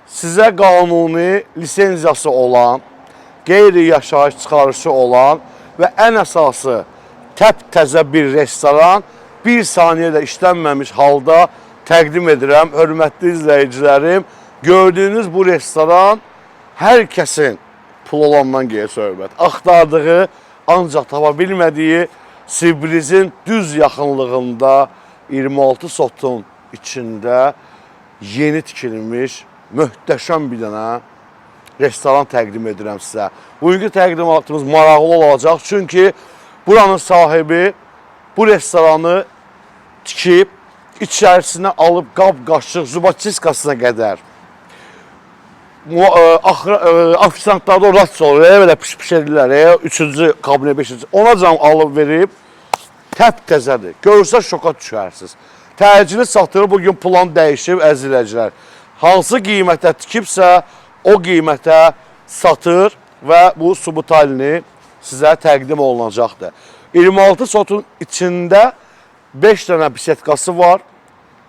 Sizə qanuni lisenziyası olan, qeyri-yaşayış çıxarışı olan və ən əsası təptəzə bir restoran bir saniyə də işlənməmiş halda təqdim edirəm. Hörmətli izləyicilərim, gördüyünüz bu restoran hər kəsin pul olandan geyə söhbət. Axtardığı, ancaq tapa bilmədiyi Sibrizin düz yaxınlığında 26 sotun içində yeni tikilmiş möhtəşəm bir dənə restoran təqdim edirəm sizə. Bugünkü təqdimatımız maraqlı olacaq, çünki buranın sahibi bu restoranı tikib içərisinə alıb qab-qaşıq, zubaçiskasına qədər ofisantlarda o rast olur, belə piş-piş edirlər, üçüncü kabinet, beşinci. Ona can alıb verib, təptəzədir. Görsə şoka düşərsiniz. Təcili satır, bugün plan dəyişib əziləcilər. Hansı qiymətə tikibsə, o qiymətə satır və bu subutalini sizə təqdim olunacaqdır. 26 sotun içində 5 dənə bisetkası var.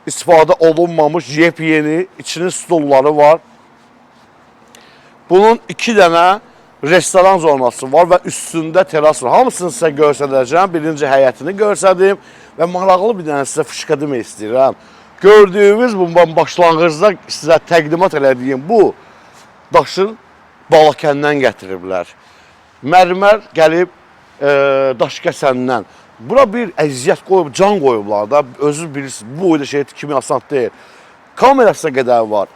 İstifadə olunmamış yepyeni, içinin stulları var. Bunun 2 dənə restoran zonası var və üstündə teras var. Hamısını sizə göstərəcəm. Birinci həyətini göstərdim və maraqlı bir dənə sizə fışqa demək istəyirəm. Gördüyünüz bu başlanğıcda sizə təqdimat elədiyim bu daşın Balakəndən gətiriblər. Mərmər gəlib Daşkəsəndən. Bura bir əziyyət qoyub, can qoyublar da. Özünüz bilirsiniz, bu boyda şey tikimi asan deyil. Kamerasına qədər var.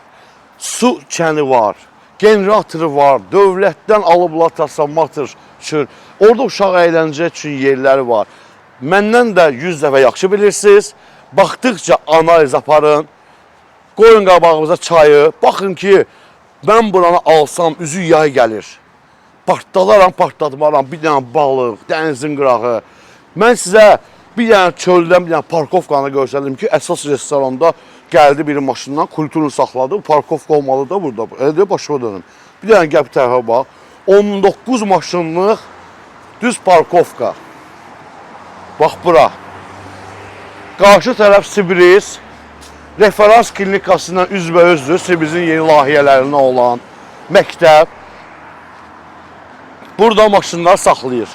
Su çəni var, generatoru var, dövlətdən alıblar transformator üçün. Orada uşaq əyləncə üçün yerləri var. Məndən də 100 dəfə yaxşı bilirsiniz. Baxdıqca analiz aparın. Qoyun qabağımıza çayı. Baxın ki, mən buranı alsam üzü yay gəlir. Partladaram, partlatmaram bir dənə balıq, dənizin qırağı. Mən sizə bir dənə çöldən bir dənə parkovkanı göstərdim ki, əsas restoranda gəldi biri maşından, kulturunu saxladı. Parkovka olmalı da burada. Elə deyil, başıma dönüm. Bir dənə gəl bu tərəfə bax. 19 maşınlıq düz parkovka. Bax bura. Qarşı tərəf Sibriz. Referans klinikasından üzbəüzdür. Sibrizin yeni layihələrindən olan məktəb. Burada maşınlar saxlayır.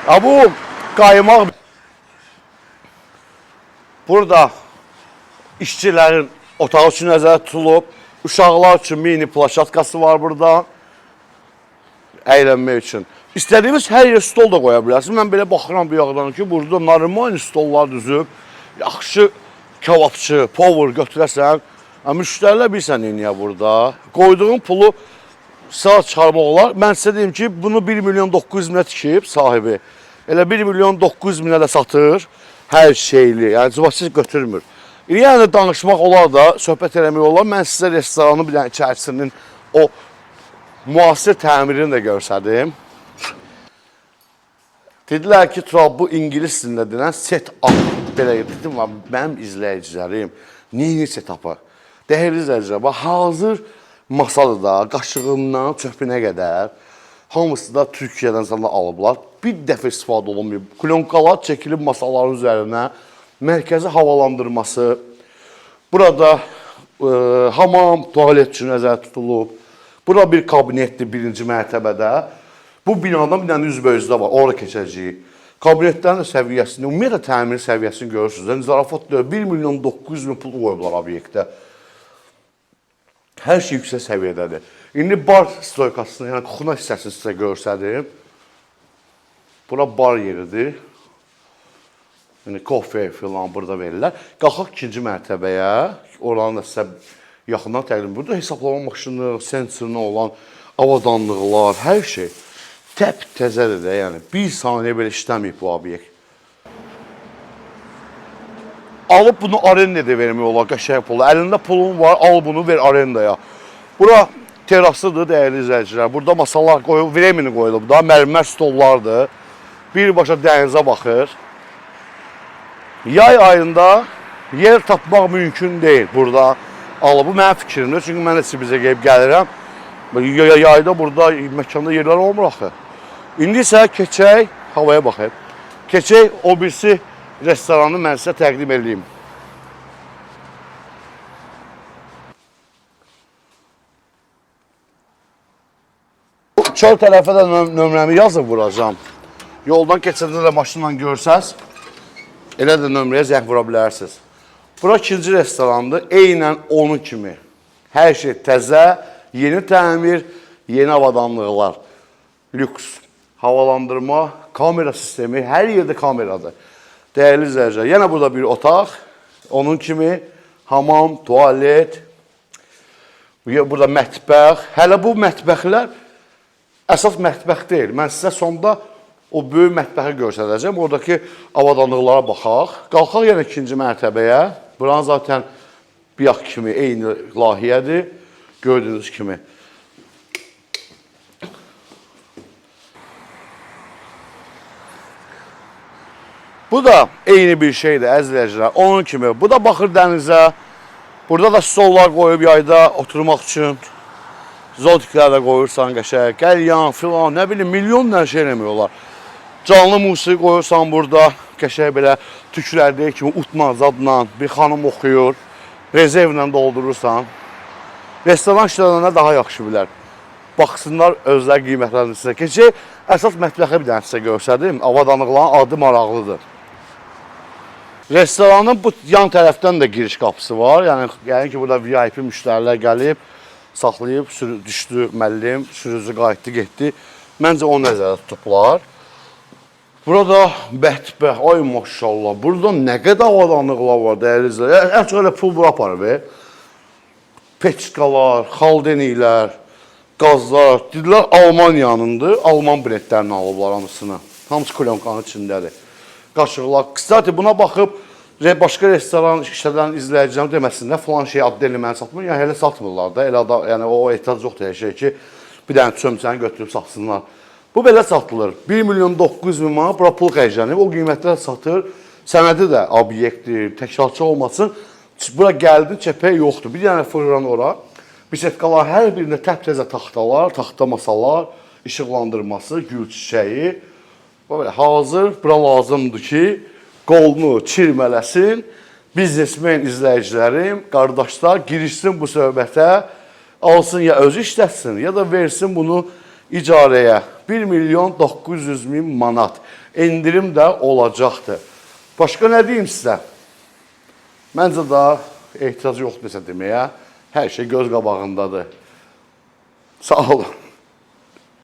Ha bu qaymaq burada işçilərin otağı üçün nəzərdə tutulub. Uşaqlar üçün mini plaşatkası var burada. Əylənmək üçün. İstədiyiniz hər yerə stol da qoya bilərsiniz. Mən belə baxıram bir yağdan ki, burada normal stollar düzüb, yaxşı kebabçı, power götürəsən, müştərilər bilirsən neynəyə burada. Qoyduğun pulu sağ çıxarmaq olar. Mən sizə deyim ki, bunu 1 milyon 900 minə tikib sahibi. Elə 1 milyon 900 minə də satır hər şeyli. Yəni zubasız götürmür. Yəni danışmaq olar da, söhbət eləmək olar. Mən sizə restoranın bir dənə içərisinin o müasir təmirini də göstərdim. Dedilər ki, Tural, bu ingilis dilində denən set up. Belə dedim, mənim izləyicilərim, neyini set up-ı? Dəyərli izləyicilər, bax, hazır masadır da, qaşığından çöpünə qədər hamısı da Türkiyədən sana alıblar. Bir dəfə istifadə olunmuyor. Klonkalar çəkilib masaların üzərinə, mərkəzi havalandırması, burada hamam, tualet üçün nəzərdə tutulub. Bura bir kabinetdir birinci mərtəbədə. Bu binadan bir dənə üzbəüzdə var, ora keçəcəyik. Kabinetlərin də səviyyəsini, ümumiyyətlə təmir səviyyəsini görürsünüz. Yəni zarafat deyil, 1 milyon 900 min pul qoyublar obyektə. Hər şey yüksək səviyyədədir. İndi bar stoykasını, yəni kuxuna hissəsini sizə göstərim. Bura bar yeridir. Yəni kofe filan burada verirlər. Qalxaq ikinci mərtəbəyə. Oranı da sizə yaxından təqdim. Burada hesablama maşını, sensoruna olan avadanlıqlar, hər şey təptəzədir də, yəni bir saniyə belə işləməyib bu obyekt. Alıb bunu arendaya da vermək olar, qəşəng pula. Əlində pulun var, al bunu ver arendaya. Bura terasıdır dəyərli izləyicilər. Burada masalar qoyulub, vremeni qoyulub da, mərmər stollardır. Birbaşa dənizə baxır. Yay ayında yer tapmaq mümkün deyil burada. Alıb, bu mənim fikrimdir. Çünki mən də Sibrizə gəlib gəlirəm. Yayda burada məkanda yerlər olmur axı. İndi isə keçək havaya baxaq. Keçək o birisi restoranı mən sizə təqdim edeyim. Çöl tərəfə də nömrəmi yazıb vuracağam. Yoldan keçəndə də maşınla görsəz, elə də nömrəyə zəng vura bilərsiniz. Bura ikinci restorandır. Eynən onun kimi. Hər şey təzə, yeni təmir, yeni avadanlıqlar. Lüks, havalandırma, kamera sistemi, hər yerdə kameradır. Dəyərli izləyicilər, yenə burada bir otaq, onun kimi hamam, tualet, burada mətbəx. Hələ bu mətbəxlər əsas mətbəx deyil. Mən sizə sonda o böyük mətbəxi göstərəcəm. Oradakı avadanlıqlara baxaq. Qalxaq yenə ikinci mərtəbəyə. Buranın zaten biyaq kimi eyni layihədir. Gördüyünüz kimi. Bu da eyni bir şeydir əziz izləyicilər. Onun kimi. Bu da baxır dənizə. Burada da stollar qoyub yayda oturmaq üçün. Zotiklər də qoyursan qəşəng, qəlyan filan, nə bilim milyon dənə şey eləmək olar. Canlı musiqi qoyursan burada, qəşəng belə tüklərdə kimi utla, zadla bir xanım oxuyur. Rezervlə doldurursan. Restoran işlədənlər daha yaxşı bilər. Baxsınlar özləri qiymətləndirsinlər. Keçək əsas mətbəxi bir dənə sizə göstərdim. Avadanlıqların adı maraqlıdır. Restoranın bu yan tərəfdən də giriş qapısı var. Yəni yəqin ki, burada VIP müştərilər gəlib, saxlayıb, düşdü müəllim, sürücü qayıtdı, getdi. Məncə onu nəzərdə tutublar. Burada mətbəx, ay maşallah, burada nə qədər avadanlıqlar var dəyərli izləyicilər. Ən çox elə pul bura aparır be. Peçkalar, xaldeniklər, qazlar. Dedilər Almaniyanındır. Alman brendlərini alıblar hamısını. Hamısı klonkanın içindədir. Qaşıqlar. Kstati buna baxıb başqa restoran işlədən izləyicilərim deməsinlər falan şey ad mənə satmır. Yəni elə satmırlar da. Elə da, yəni o ehtiyac yoxdur elə şey ki, bir dənə çömçəni götürüb satsınlar. Bu belə satılır. 1 milyon 900 min manat bura pul xərclənib. O qiymətlər satır. Sənədi də obyektdir, təkrarçı olmasın. Bura gəldin, çəpək yoxdur. Bir dənə fırlan ora. Bisetkalar hər birində təptəzə taxtalar, taxta masalar, işıqlandırması, gül çiçəyi. Belə hazır, bura lazımdır ki, qolunu çirmələsin. Biznesmen izləyicilərim, qardaşlar girişsin bu söhbətə, alsın ya özü işlətsin, ya da versin bunu icarəyə. 1 milyon 900 min manat. Endirim də olacaqdır. Başqa nə deyim sizə? Məncə də ehtiyac yoxdur desə deməyə. Hər şey göz qabağındadır. Sağ olun.